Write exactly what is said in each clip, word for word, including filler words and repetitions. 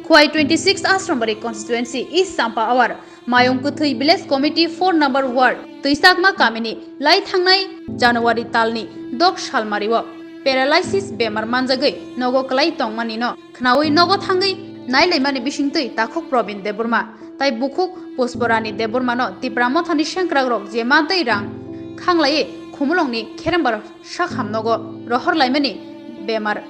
Khwai twenty six Asrambari constituency East Champa Awar Mayung Kwthwi Village Committee four number ward Twisakma kamini lai thangnai January talni dok salmario paralysis bemar manjagwi nogo kwlai tongmani no khnaui nogo thangwi nailaimani bisingtwi takhuk Probin Debbarma tai bukhuk Pusporani Debbarma no Tipra Mothani sengkrakrok je mantwi rang khanglaiwi Khumulongni Kherembar sakham nogo rohor laimani bemar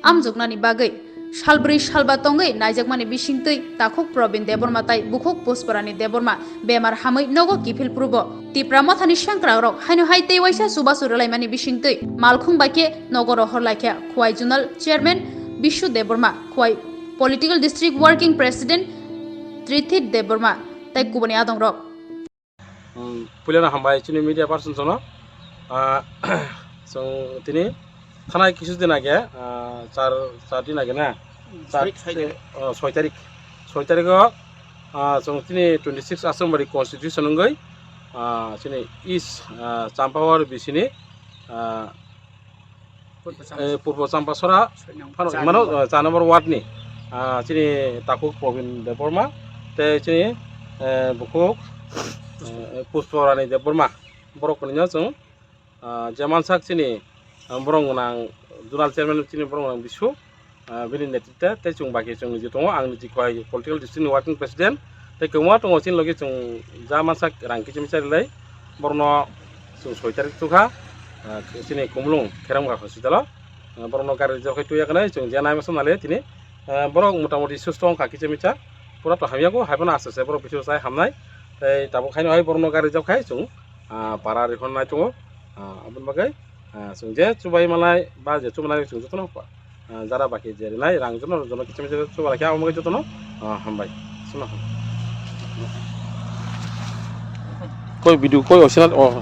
amjoknani bagwi salbrwi salba tongwi naijakmani bisingtwi takhuk Probin Debbarma tai bukhuk Pusporani Debbarma bemar hamwi nogo kiphil phurubo Tipra Mothani sengkrakrok haino hai tei waisa chubachu rwlaimani bisingtwi malkhung bai khe nogo rohor laikha Khwai Zonal Chairman Bishu Debbarma, Khwai Political District Working President Trithit Debbarma tai kubuni adongrok. Hmm, puilano hambai chini media person jono. Ah, chwng tini thanai kisu din age, ah, char, char din age na? Char, soi, soi tarik. Oh, soi tarik. Soi tarik o, ah, chwng tini twenty six Asrambari constitution wngwi, ah, chini East, ah, Champawar bisini, ah, Purbo Champa-, eh, Purbo Champasora, soi nang-, phano char himano, number. Eh, char number ward ni, ah, chini takhuk Probin Debbarma, tei chini, eh, bukhuk, eh, Pusporani Debbarma, borok kwnwi no chwng, ah, je mansak chini, ah, borok gwnang zonal chairman chini borok gwnang Bisu, ah, bini netrite tei chwng bai khe chwng niji tongo, ang niji Khwai political district ni working president, tei kwbangma tongo chini logi chwng ja mansak rang kichim cha rilai, borokno chwng soi tarik chukha, ah, chini Khumulwng Kheremkha hospital o, ah, borokno gari rijak khai tuya kanai chwng je nai masa nale tini, ah, borok motamoti susto wngkha kichim cha, pura to hamya go, hai phano aste aste borok bisingo chai hamnai, tei tabuk haino hai borokno gari rijak khai chwng, ah, para rihornai tongo, ah, aboni bagwi, ah, chwng je chubai manai ba je chumanai chwng jotono, ah, jara baki je rinai rang jono jono kichim cha chuba lakha, omo bagwi jotono, ah, hambai. Sono. Koi video koi original o.